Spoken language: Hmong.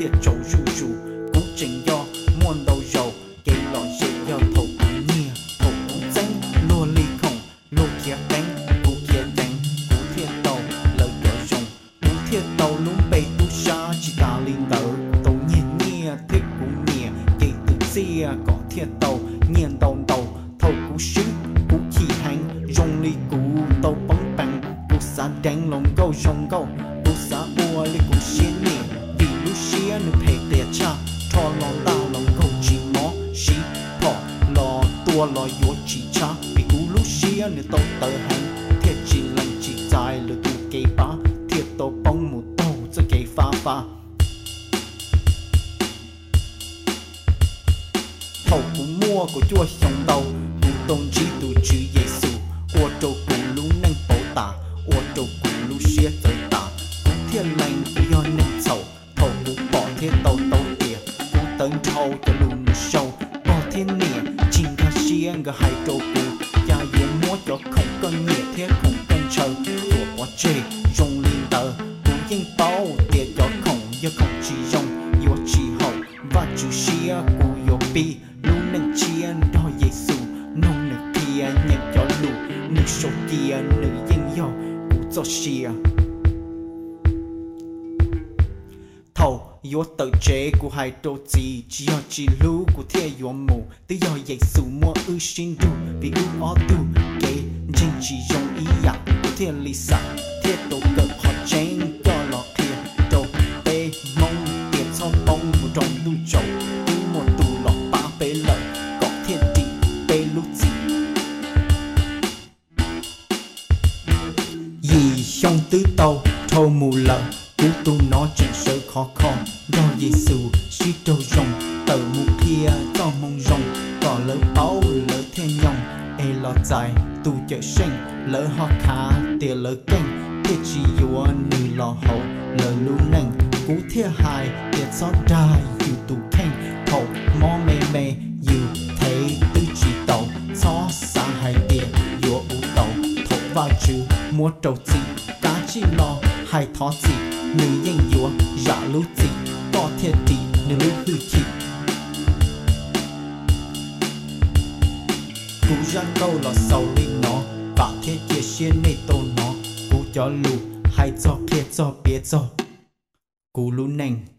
thiaj tsaus zuj zus. Kuv tseem nco muaj ntau zaus, kev lom zem yog thaum kuv nyiag, thaum kuv txeeb luag li khoom, luag khiav qeeb, kuv khiav ceev, kuv thiaj tau lawv cov zoo. Kuv thiaj tau lub npe tub sab, tsis tas li ntawd kuv tau nyiag nyiaj thiab kuv nyiam kev twv txiaj kom thiaj tau nyiaj ntau ntau. Thaum kuv swb, kuv chim heev, zoo li kuv tau poob peev, kuv xav deev los nkauj zoo nkauj, kuv xav ua li kuv siab nyiam, vim lub siab nws phem qias tshaj, rho los ntaj los nkaug tsis mob, siv phom los tua los yuav tsis tshab, vim kuv lub siab nws tau tawv heev, thiaj tsis lees tsis txais lwm tus kev pab, thiaj tau poob mus taug txoj kev fab fab. Thaum kuv muaj kaum cuaj xyoo ntau, kuv tau ntsib tus Tswv Yexus, ua rau kuv lub neej pauv tas, ua rau kuv lub siab txawv tas, kuv thiaj lees kuv yog neeg txhaum. Thaum kuv pom thiab tau taub tias kuv tawv nrhau cov lus nws sau, pog thiab niam tsis nkag siab, nkawd hais rau kuv, cas yuav muab cov khoom koj nyiam thiab khoom koj ntshaw txuam pov tseg. Zoo li ntawd kuv yeej paub tias cov khoom yog khoom tsis zoo, yuav tsis haum Vajtswv siab. Kuv yuav pib lub neej tshiab nrog Yexus, mloog nws qhia, nyeem cov lus nws sau cia, nws yeej yog kuv txoj sia. Thaum yuav tawm tsev kuv hais rau txiv, tsis yog tsis hlub kuv thiaj yuav mus, twb yog Yexus muab wb sib nrug, vim wb ob tug kev ntseeg tsis zoo ib yam, kuv thiaj li xav thiab tau kawm qhov tseeb coj los qhia rau peb Hmoob tias txhob poob mus rau ntuj tsaus, twb muaj tus los pab peb lawm, kom thiaj dim peb lub txim. Yim xyoo twb tau dhau mus lawm, kuv tus no tseem sawv khov kho nrog Yexus sib raug zoo, tawm mus qhia txoj moo zoo, kom lawv paub lawv thiaj nyoog, es los txais tus Cawmseej. Lawv ho khav tias lawv keej, thiaj tsis yuav nws los hauv lawv lub neej. Kuv thiaj hais tias txhob dag yus tus kheej, thaum mob me me yus thev twb tsis tau, txhob xav hais tias yuav ua tau. Thaum Vajtswv muab rau txim, kav tsij los hais thov txim, nws yeej yuav zam lub txim, koj thiaj dim nws lub hwj chim. Kuv zaj nkauj los xaus li no, vam thiab cia siab nej tau hnov kuv cov lus hais txog qhia txog piav txog kuv lub neej.